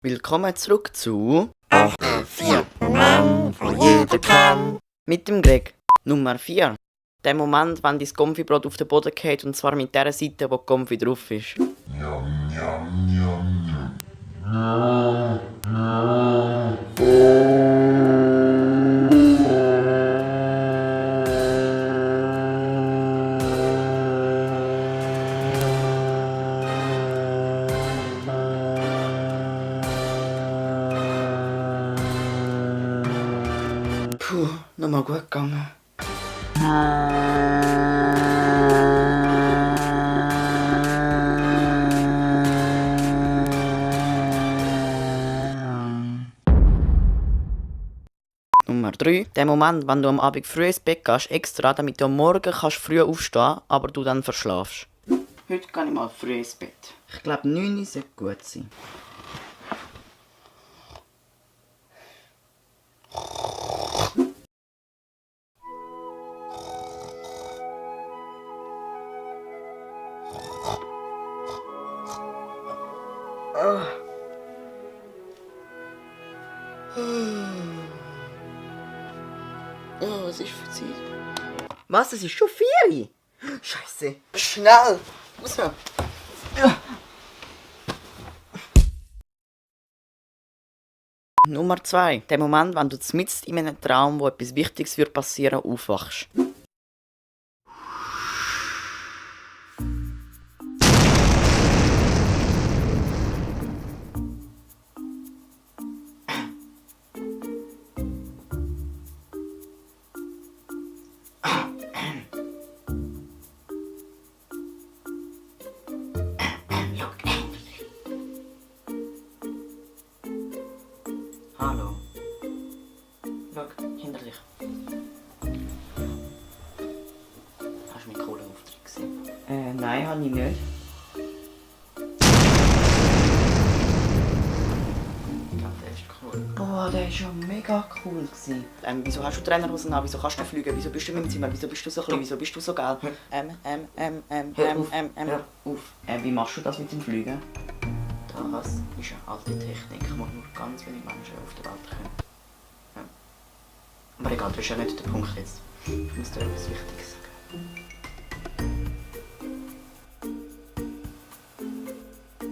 Willkommen zurück zu 4 Moment, wo jeder kann. mit dem Greg. Nummer 4. Der Moment, wenn dein Konfibrot auf den Boden geht und zwar mit der Seite, wo die Konfi drauf ist. Puh, nochmal gut gegangen. Nummer 3. Der Moment, wenn du am Abend früh ins Bett gehst, extra, damit du am Morgen kannst früh aufstehen, aber du dann verschlafst. Heute gehe ich mal früh ins Bett. Ich glaube, 9 Uhr sollte gut sein. Oh, was ist für Zeit? Was? Es ist schon 4 Uhr? Scheiße. Schnell! Raus! Ja. Nummer 2. Der Moment, wenn du mitten in einem Traum, wo etwas Wichtiges wird passieren, aufwachst. Hallo. Schau, hinter dich. Hast du meinen coolen Auftritt gesehen? Nein, habe ich nicht. Ich glaube, der ist cool. Boah, der ist ja mega cool gewesen. Wieso hast du Trainerhosen an? Wieso kannst du fliegen? Wieso bist du in meinem Zimmer? Wieso bist du so klein? Wieso bist du so geil? Auf. Wie machst du das mit dem Fliegen? Das ist eine alte Technik, die nur ganz wenige Menschen auf der Welt können. Ja. Aber egal, das ist ja nicht der Punkt jetzt. Ich muss dir etwas Wichtiges sagen.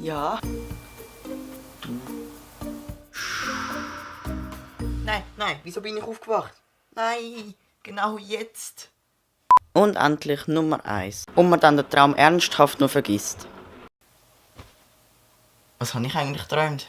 Ja? Du. Nein, wieso bin ich aufgewacht? Nein, genau jetzt. Und endlich Nummer 1. Und man dann den Traum ernsthaft noch vergisst. Was habe ich eigentlich geträumt?